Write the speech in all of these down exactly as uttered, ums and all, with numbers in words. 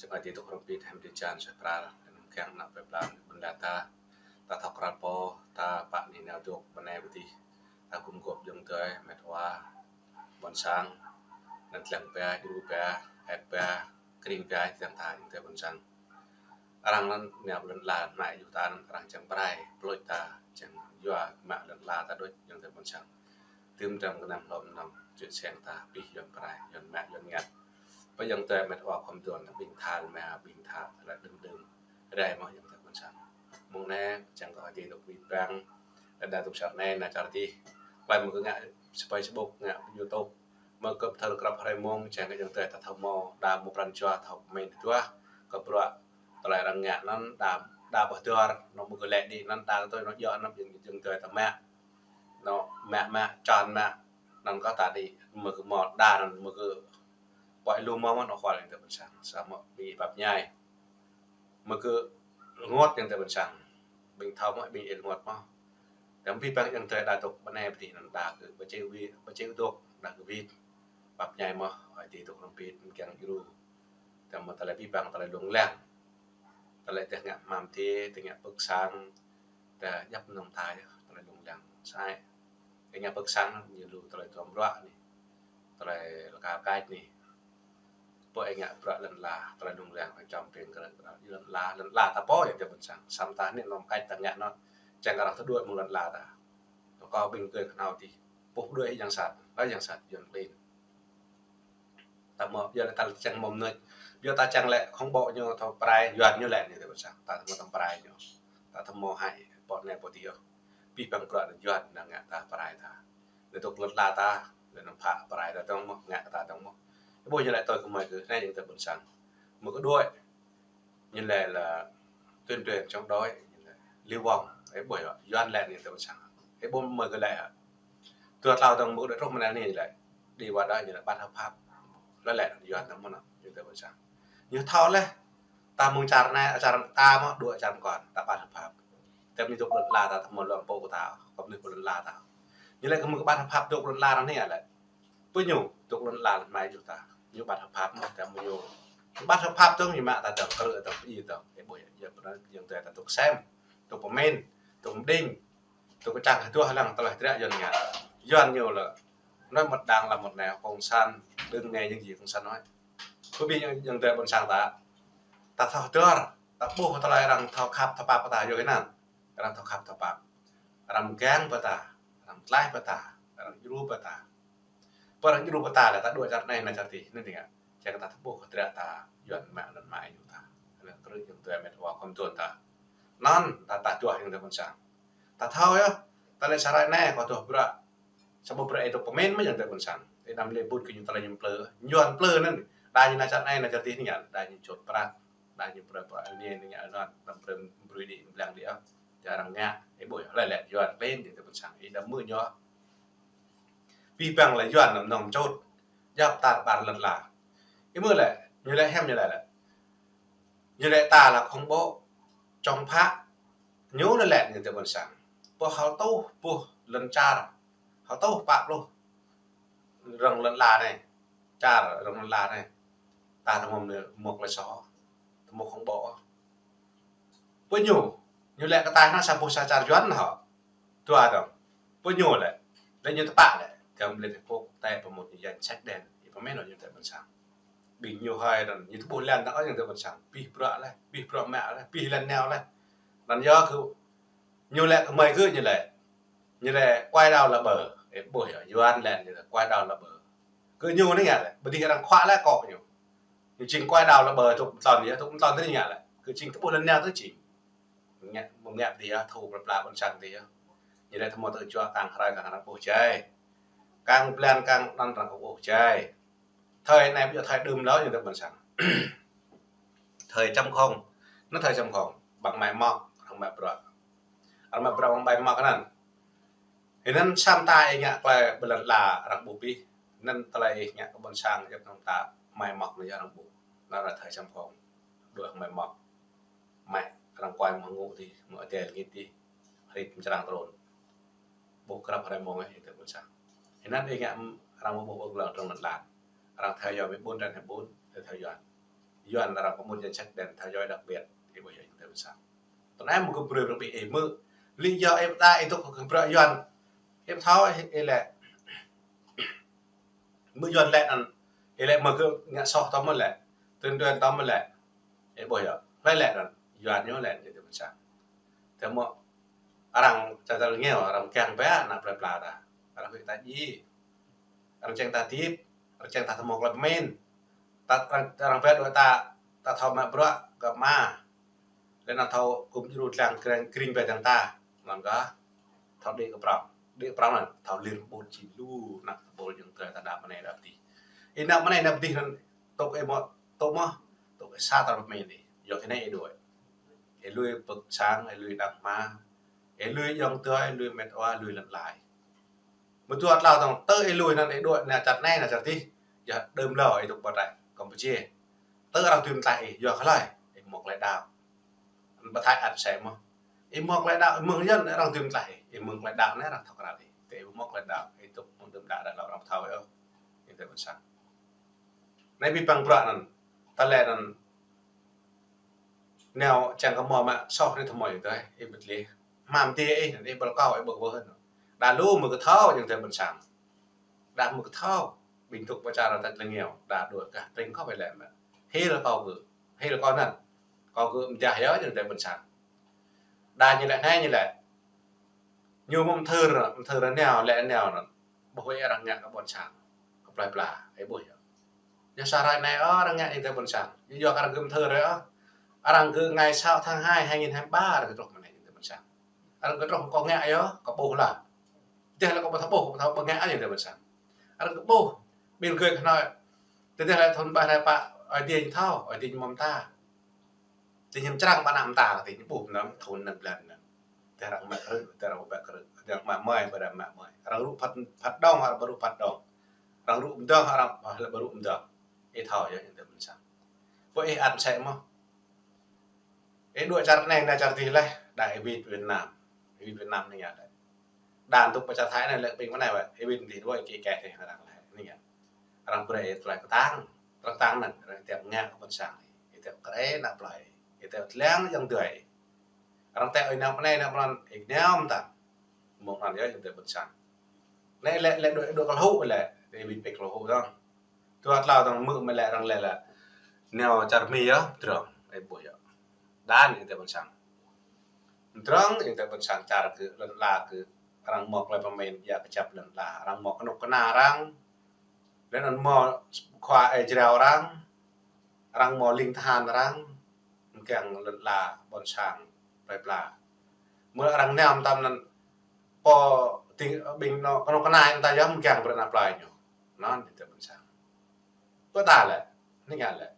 Čang kơ či dŏ hrŏm pit hăm ti čan sơpral, anăm kiăng nă pơplan ƀôn lan ta. Ta thâo krăp pô, ta pă ni nao dŏ bơnai bơtih. Ta gum gŏp ayŏng adơi, met wa, ƀôn sang. Anŭn lăng ba, djru ba, et ba, kring ba, čang ta ayŏng adơi ƀôn sang. Arăng anŭn nao ƀôn lan mă yua ta anŭn arăng čang prai, plơi ta, čang yua mă ƀôn lan ta đôč ayŏng adơi ƀôn sang. Tơm tram kơnăm hlom năm, čut seng ta, pih yuan prai, yuan mă, yuan ngă. Pơ ayŏng adơi met wa khom tuan, ƀing tha lĕ mă, ƀing tha, tơlơi đơ̆ng đơ̆ng. Rai mơ̆ ayŏng adơi ƀôn sang. Mơ̆ng anai, čang kơ či dŏ wĭt bang, lĕ đa dŏ čar anai, nă čar adih. Klai mơ̆ kơ ngă, Facebook, ngă YouTube. Mơ̆ kơ thâo krăp hrơi mông, čang kơ ayŏng adơi ta thâo mơ̆, đa mơ̆ pran jua, thâo pơmĭn tuah, kơ bruă, tơlơi arăng ngă anŭn, đa, đa ƀuh dơr, anŭn mơ̆ kơ lĕ đĭ anŭn, đa kơ tui anŭn djơ̆ anŭn ayŏng, ayŏng adơi ta mă. Anŭn mă mă, čan mă, anŭn kơ ta đĭ, mơ̆ kơ mơ̆ đa anŭn mơ̆ kơ pơ̆i lu mơ̆ mơ̆ anŭn khua ayŏng adơi ƀôn sang. Samơ̆ ƀing ih pap ñai. Mơ̆ kơ rơngot ayŏng adơi ƀôn sang. Ƀing thâo mơ̆, ƀing ih rơngot mơ̆. Tơm pih bang ayŏng adơi đa dŏ bơnai bơtih anŭn đa kơ ƀu či wĭ, ƀu či dŏ, đa kơ wĭt. Pap ñai mơ̆, ơi ti dŏ hrŏm pit, kiăng djru. Tơm mơ̆ tơlơi pih bang tơlơi lông lăng. Tơlơi tơh ngă hmam ti, tơh ngă pơ̆k sang, tơh djăp nong tha yơh, tơlơi lông lăng. Sai. Ih ngă pơ̆k sang, ñu lu tơlơi tuam ruă anai. Tơlơi lơka kač anai. Pô ih ngă bruă lŏn la, tơlơi lông lăng, tơlơi čăm ping kơ lŏn la, lŏn la ta pô ayŏng adơi ƀôn sang. Samơ̆ ta anai nong kač ta ngă anŭn, čang kơ arăng tơduai mơ̆ng lŏn la ta. Tơ kơ ƀing gơ̆ kơnao ti. Pô pơduai yang sat, la yang sat, yuan klin. Ta mơ̆, yua lĕ ta čang mơ̆ mơnuih. Yua ta čang lĕ khŏng ƀô̆ ñu thâo prai, yuan ñu lĕ ayŏng adơi ƀôn sang. Ta thâo mơ̆ tơm prai ñu. Ta thâo mơ̆ hai, pô anai pô adih. Pih bang bruă anŭn yuan anŭn ngă ta prai ta. Anŭn dŏ lŏn la ta, anŭn phă prai ta dŏng mơ̆, ngă ta dŏng mơ̆. Ƀuh ñu lĕ tui kơ mơi kơ, anai ayŏng adơi ƀôn sang. Mơ̆ kơ đuaĭ. Ñu lĕ là tuyên truyền chống đối, ñu lĕ Lưu Vong, ih ƀuh yơh, yuan lĕ anai ayŏng adơi ƀôn sang. Ih ƀuh mơi kơ lĕ hă. Dua tlâo dơ̆ng mơ̆ đuaĭ truh mơ̆ng anai ñu lĕ. Đi qua đó ñu lĕ bất hợp pháp. Lĕ lĕ yuan dơ̆ng mơ̆ anŭn, ayŏng adơi ƀôn sang. Ñu thâo lĕ, ta mơ̆ng čar anai, čar ta mơ̆ đuaĭ čar mơkŏn, ta bất hợp pháp. Tơm ñu dŏ lŏn la ta, ta mơ̆ lŏn pô kơ ta, kơ mơnuih pơ lŏn la ta. Ñu lĕ kơ mơ̆ kơ bất hợp pháp dŏ lŏn la anai lĕ. Pơ ñu, dŏ lŏn la lŏn mai yua ta. Ñu bất hợp pháp mơ̆, tơm mơ̆ ñu. Ñu bất hợp pháp dŏng, ñu mă ta dŏng, krư̆ dŏng, pơdjai dŏng. Ih ƀuh yơh, yua pơnăn ayŏng adơi ta dŏ sem, dŏ pơmĭn, dŏ mơđing, dŏ kơčang hơduah lăng tơlơi triă yuan ngă. Yuan ñu lĕ, nói một đảng là một nẻo, cộng sản, đừng nghe những gì cộng sản nói. Kơ ƀing ayŏng adơi ƀôn sang ta. Ta thâo dơr, ta ƀuh tơlơi arăng thâo khăp thâo pap ta yua kơ anŭn. Arăng thâo khăp thâo pap. Arăng mơgang pơ ta, arăng tlaih pơ ta, arăng djru pơ ta. Pơ arăng djru pơ ta lĕ ta đuaĭ čar anai nao čar adih, anŭn tơngan. Čang kơ ta thâo ƀuh kơ triă ta yuan mă lŏn mai yua ta. Anŭn krư̆ ayŏng adơi met wa khom tuan ta. Anŭn ta, ta duah ayŏng adơi ƀôn sang. Ta thâo yơh, ta lĕ sa hrơi anai kơ duah bruă. Samơ̆ bruă ih dŏ pơmĭn mơ̆ ayŏng adơi ƀôn sang. Ih anăm lĕ ƀut kơ ñu tơlơi ñu plư. Yuan plư anŭn. Đa ñu nao čar anai nao čar adih anŭn ngă. Đa ñu čut prăk. Đa ñu brơi bruă anai anŭn ngă anŭn. Anăm brơi brơi đĭ blang đĭ ah. Čang arăng ngă. Ih ƀuh yơh lĕ lĕ yuan klin ayŏng adơi ƀôn sang. Ih đăm mơ̆ ñu. Pih bang lĕ yuan anăm nong čut. Djăp tar ƀar lŏn la. Ih mơ̆ lĕ. Ñu lĕ hiam ñu lĕ lĕ. Ñu lĕ ta lĕ khŏng ƀô̆, chống phá. Ñu lĕ lĕ ayŏng adơi ƀôn sang. Pô hơtŭ, pô lŏn čar. Hơtŭ pă pluh. Rŏng lŏn la anai. Čar rŏng lŏn la anai. Ta tơmŏm anai mŏk lĕ sô. Tơmŏm khŏng ƀô̆. Pơ ñu. Ñu lĕ kơ ta anŭn sa boh sa čar yuan hŏ. Dua dŏng. Pơ ñu lĕ. Lĕ ñu tơpă lĕ. Tơm lĕ pô tơpă pơmŭt ñu danh sách đen. Ih pơmĭn lĕ ayŏng adơi ƀôn sang. Ƀing ñu hơi anŭn, ñu tơƀuh lĕ anŭn ayŏng adơi ƀôn sang. Pih bruă lĕ, pih bruă mă lĕ, pih lĕ nao lĕ. Anŭn yơh kơ, ñu lĕ kơ mơi kơ ñu lĕ. Ñu lĕ quay đầu là bờ. Ih ƀuh yơh, yuan lĕ ñu lĕ quay đầu là bờ. Kơ ñu anai ngă lĕ, ƀu dih arăng khua lĕ kơ ñu. Ñu jing quay đầu là bờ, tŭk mơtăn yơh, tŭk mơtăn tơ anai ngă lĕ. Kơ jing tơƀuh lĕ nao tơ jing. Ngă, mơ̆ng ngă pơ adih yơh, thâo pơpla ƀôn sang adih yơh. Ñu lĕ tơmŏ tơ čuă kang hrơi kang arăng ƀuh jai. Kang blan kang anŭn arăng ƀuh jai. Thời anai ƀu djơ̆ thời đưm lơ ayŏng adơi ƀôn sang. Thời chấm không. Anŭn thời chấm không. Bằng máy móc, arăng mă bruă. Arăng mă bruă bằng máy móc anŭn. Hĭ anŭn samơ̆ ta ih ngă tơlơi ƀơi lŏn la arăng ƀuh pih. Anŭn tơlơi ih ngă kơ ƀôn sang djŏp nong ta máy móc anŭn yơh arăng ƀuh. Anŭn là thời chấm không. Đuaĭ hăng máy móc. Mă arăng kuai mơ̆ng ngŏ adih, mơ̆ng adai lĕ ngit adih. Hrip mơčrang trŭn. Ƀuh krăp hrơi mông ih, ayŏng adơi ƀôn sang. Hĭ anŭn ih ngă arăng mă ƀuh ƀơi lŏn trŭn lŏn lan. Arăng thâo yua ƀing ƀôn trăn hĭ ƀôn, thâo yua. Yuan arăng pơmŭt danh sách đang theo dõi đặc biệt. Ih ƀuh yơh, ih tơ ƀôn sang. Tơl anai mơ̆ kơ brơi rơbih ih mơ̆. Lý do ih pơtă ih dŏ kơ bruă Yuan. Ih pơthâo ih, ih lĕ. Mơ̆ Yuan lĕ anŭn. Ih lĕ mơ̆ kơ ngă soh tơl mơ̆ lĕ. Tuyên truyền tơl mơ̆ lĕ. Ih ƀuh yơh. Hlơi lĕ anŭn. Yuan ñu lĕ, ih tơ ƀôn sang. Tơl mơ̆ arăng čar tơl rơngiao, arăng kiăng pĕ ană plơi pla ta. Arăng huĭ ta djai. Arăng čang ta hơdip, arăng čang ta tơmŏk lĕ pơmĭn. Ta, arăng, arăng pĕ đuaĭ ta, ta thâo mă bruă gah mă. Lĕ anŭn thâo gum djru lăng kring, kring pĕ dăng ta. Anŭn kah thâo đĭ kơ prŏng. Đĭ kơ prŏng anŭn, thâo lir ƀut či lu, ană tơpul jing tơlơi ta đăo mơ̆ng anai đăo pơdih. Ih đăo mơ̆ng anai đăo pơdih anŭn, tŏk ih mơ̆, tŏk mơ̆, tŏk ih sa tơl pơmĭn ih. Yua kơ anai ih đuaĭ. Ih lui pơ sang, ih lui đang mă, ih lui ayŏng adơi, ih lui met wa, ih lui lŏn tơnah. Mơ̆ dua tlâo tơ̆ng tơ ih lui anŭn ih đuaĭ nao čar anai nao čar adih. Yua đơm hlâo ih dŏ ƀơi Campuchia. Tơ arăng dưi mơ̆ tlaih ih, yua kơ hlơi, ih mơ̆ tơlơi đăo. Ƀu thâo ăt sĕ mơ̆. Ih mơ̆ tơlơi đăo, ih mơ̆ng Yuan arăng dưi mơ̆ tlaih ih, ih mơ̆ tơlơi đăo anai arăng thâo krăn ih. Tơ ih mơ̆ tơlơi đăo, ih dŏ mơ̆ng đưm đă đă đăo arăng thâo ih ôh. Ih tơ ƀôn sang. Anai ƀing păng bruă anŭn. Tơlơi anŭn. Nao čang kơ mơ̆ mă soh anai tơmơi tơi, ih ƀu tlaih. Hmâo tơlơi ih, ih ƀu kâo, ih ƀu kơ wơh. Đa lu mơ̆ kơ thâo, jing tơ ƀôn sang. Đa mơ̆ kơ thâo, ƀing tŭk pơčar ta lĕ rơngiao, đa đuaĭ kah pring kâo pơ lĕ mă. Hil kâo gơ̆, hil kâo anŭn. Kâo gơ̆ mơdah yơh, jing tơ ƀôn sang. Đa ñu lĕ anai ñu lĕ. Ñu mơ̆ mơthưr, mơthưr nao, lĕ nao anŭn. Ƀuh wơ̆t arăng ngă kơ ƀôn sang. Kơ plơi pla, ih ƀuh yơh. Yua sa hrơi anai, ơ, arăng ngă jing tơ ƀôn sang. Yua kơ arăng gum thơ hrơi, ơ. Arăng gum ngày sáu tháng hai hai nghìn hai mươi ba arăng gum truh mơ̆ng anai jing tơ ƀôn sang. Arăng gum truh kơ ngă yơh, kơ ƀuh lah. Tơdah lĕ kơ ƀu thâo ƀuh, kơ ƀu thâo ƀu ngă jing tơ ƀôn sang. Arăng gum ƀuh, ƀing gơ̆ kơ hnoi. Tơdah lĕ thŭn ƀă hrơi pă, Ơi Adai ñu thâo, Ơi Adai ñu mơ̆ mơta. Tơ ñu črang ƀă ană mơta, tơ ñu ƀuh mơnam thŭn anŭn blan anŭn. Tơ arăng mă krư̆, tơ arăng ƀu mă krư̆, tơ arăng mă mơi, ƀu arăng mă mơi. Arăng rŭ phat, phat dŏng, arăng ƀu rŭ phat dŏng. Arăng rŭ mơdơ̆ng, arăng ƀu rŭ mơdơ̆ng. Ih thâo yơh, ih tơ ƀôn sang. Pô ih ăt sĕ mơ̆. Ih đuaĭ čar anai, nao čar adih laih, đa ih wĭt Việt Nam. Ih wĭt Việt Nam anai ngă laih. Đa tŭk pơčar Thái anai lĕ ƀing mơ̆ anai wơ̆t, ih wĭt adih đuaĭ kơ kĕ tơ arăng laih, anai ngă. Arăng brơi ih tơlơi kơtang, tơlơi kơtang anŭn, arăng tiap ngă kơ ƀôn sang, ih tiap krê ană plơi, ih tiap lăng ayŏng adơi. Arăng tĕ ơi nao mơ̆ng anai nao mơ̆ng anŭn, ih nao mơ̆n ta. Mơ̆ng anŭn yơh jing tơ ƀôn sang. Anai lĕ, lĕ đuaĭ, đuaĭ kơ hlâo lĕ, tơ ih wĭt pĕk hlâo dơ̆ng. Dua tlâo tơ̆ng mơ̆ mơ̆ lĕ arăng lĕ lĕ. Nao čar Mi yơh, pơdrŏng, ih ƀuh yơh. Đa jing tơ ƀôn sang. Pơdrŏng, jing tơ ƀôn sang čar gơ̆, lŏn ala gơ̆, arăng mơ̆ tơlơi pơmĭn, yua kơ čăp lŏn ala, arăng mơ̆ kơnuk kơna arăng, lĕ anŭn mơ̆ khua ih jrao arăng, arăng mơ̆ ling tơhan arăng, mơ̆ng kiăng lŏn ala ƀôn sang, plơi pla. Mơ̆ arăng nao mơtam anŭn, pô tơ ƀing anŭn, kơnuk kơna ih mơta yơh mơ̆ng kiăng brơi ană plơi ñu. Anŭn jing tơ ƀôn sang. Pơtă lĕ, anai ngă lĕ.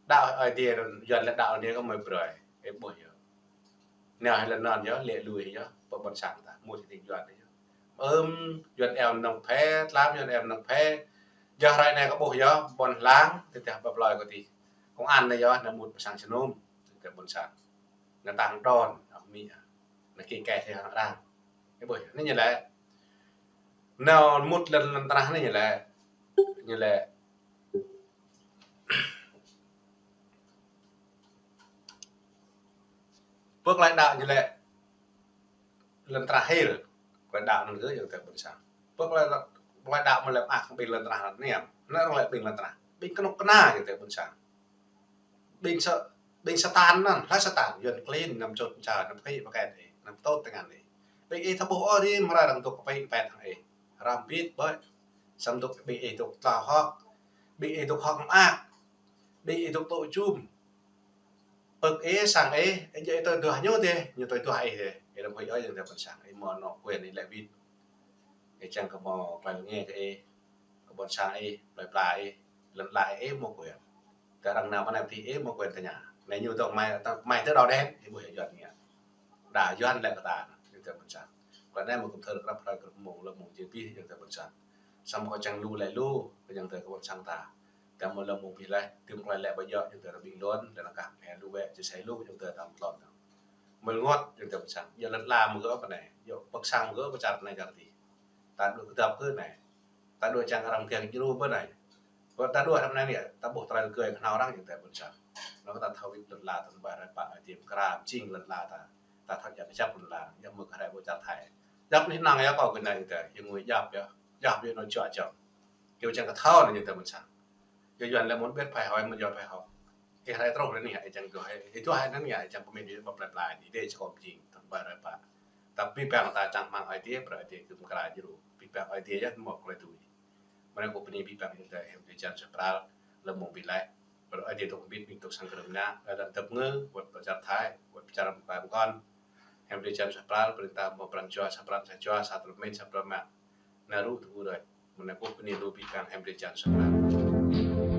Đăo Ơi Adai anŭn, Yuan lĕ đăo anai kơ mơi brơi, ih ƀuh yơh. Nao hĭ lŏn anŭn yơh, lĕ lui yơh, pơ ƀôn sang ta, mŭt hĭ tơ Yuan yơh. Ưm, Yuan eo nŏng phe, tlam Yuan eo nŏng phe. Yua hrơi anai kơ ƀuh yơh, ƀôn lăng, tơdah ƀă plơi kơ tih. Công an anai yơh, nao mŭt pơ sang Sơnum, tơ ƀôn sang. Nao tăng đôn, nao mĭ, nao kĭ kĕ tơ arăng. Ih ƀuh, anai ñu lĕ. Nao mŭt lŏn, lŏn tơnah anai ñu lĕ. Ñu lĕ. Pơ tơlơi đăo ñu lĕ. Lŏn tơnah hil. Tơlơi đăo anŭn gơ̆ jing tơ ƀôn sang. Pơ tơlơi, tơlơi đăo mơ̆ lĕ mơak ƀing lŏn tơnah anŭn niam. Anŭn arăng lĕ ƀing lŏn tơnah. Ƀing kơnuk kơna jing tơ ƀôn sang. Ƀing sa-, ƀing Satan anŭn, hlơi Satan, Yuan klin, anăm čut čar, anăm khĭ pơkĕt ih, anăm tŭt tơngan ih. Ƀing ih thâo ƀuh ôh rĭm hrơi arăng dŏ kơpĭ pĕt hăng ih. Hrăm bit ƀơi. Samơ̆ dŏ ƀing ih dŏ tlao hŏk. Ƀing ih dŏ hŏk mơak. Ƀing ih dŏ tŭ jum. Pơ̆k ih, sang ih, ih djơ̆ ih tui duah ñu dih, ñu tui duah ih dih. Ih đăm huĭ ôh, jing tơ ƀôn sang, ih mơ̆ anŏ quyền ih lĕ wĭt. Ih čang kơ mơ̆ tơlơi rơngiă kơ ih, kơ ƀôn sang ih, plơi pla ih, lŏn ala ih mơ̆ quyền. Tơ arăng nao pơ anai pơtih ih mơ̆ quyền tơña. Anai ñu tŏng mai, tŏng mai tơ đao đen, ih ƀuh yơh Yuan ngă. Đa Yuan lĕ kơ ta, jing tơ ƀôn sang. Kơ anai mơ̆ kŭm thơr krăp hrơi krăp mông, lơ mông jing pih, jing tơ ƀôn sang. Samơ̆ kâo čang lu lĕ lu, kơ jing tơ kơ ƀôn sang ta. Tơdah mơ̆ lơ mông pih laih, tơm tơlơi lĕ ƀu djơ̆, jing tơ rơbing lŏn, lĕ anŭn kah, ih lu wĕ, či sai lu, jing tơ tơm tlôn. Mơ̆ rơngot, jing tơ ƀôn sang. Yua lŏn ala mơ̆ gơ̆ pơ anai, yua pơ̆k sang mơ̆ gơ̆ pơ čar anai čar adih. Ta đuaĭ kơdŏp kơ anai. Ta đuaĭ čang arăng kiăng djru pơ anai. Ƀơi ta đuaĭ hrŏm anai anai, ta ƀuh tơlơi kơ kơnao arăng ñu tơ ƀôn sang. Anŭn kơ ta thâo wĭt lŏn ala ta ƀơi rai pă, ơi adai mơkra pơjing lŏn ala ta. Ta thâo djă kơjăp lŏn ala, djă mơ̆ kơ rai ƀơi čar Thái. Djă pơnĭ năng yơh kâo kơ anai ñu tơ, yơh ngui djă yơh, djă yơh anŭn čuă čŏng. Kơ čang kơ thâo anai ñu tơ ƀôn sang. Yua Yuan lĕ mơ̆n ƀiă phải hỏi, mơ̆n yua phải hỏi. Ih rai truh anai, ih čang kơ hai, ih tuh hai anai, ih čang pơmĭn ƀơi plơi pla anai, ih dêh čơkŏp jing, tơ̆ng ƀơi rai pă. Tơdah abih bang ta čang rơmang ơi adai, brơi ơi adai kơ mơkra djru. Abih bang ơi adai yơh mơ̆ klơi tui. Mơ̆ng anai kâo bơni abih bang ayŏng adơi hiam adai jan suaih pral, lơ̆m mơ̆ng ƀing laih. Brơi ơi adai dŏ hơbĭt ƀing dŏ sang krơ̆m anai, ơi adai tơpơngư, wơ̆t ƀơi čar Thái, wơ̆t ƀơi čar mơkra mơkŏn. Hiam adai jan suaih pral, brơi ta mơ̆ pran jua, sa pran sa jua, sa tơlơi mĭn, sa pran mă. Nao ruh tơ ƀu đơi. Mơ̆ng anai kâo bơni lu abih bang hiam adai jan suaih pral.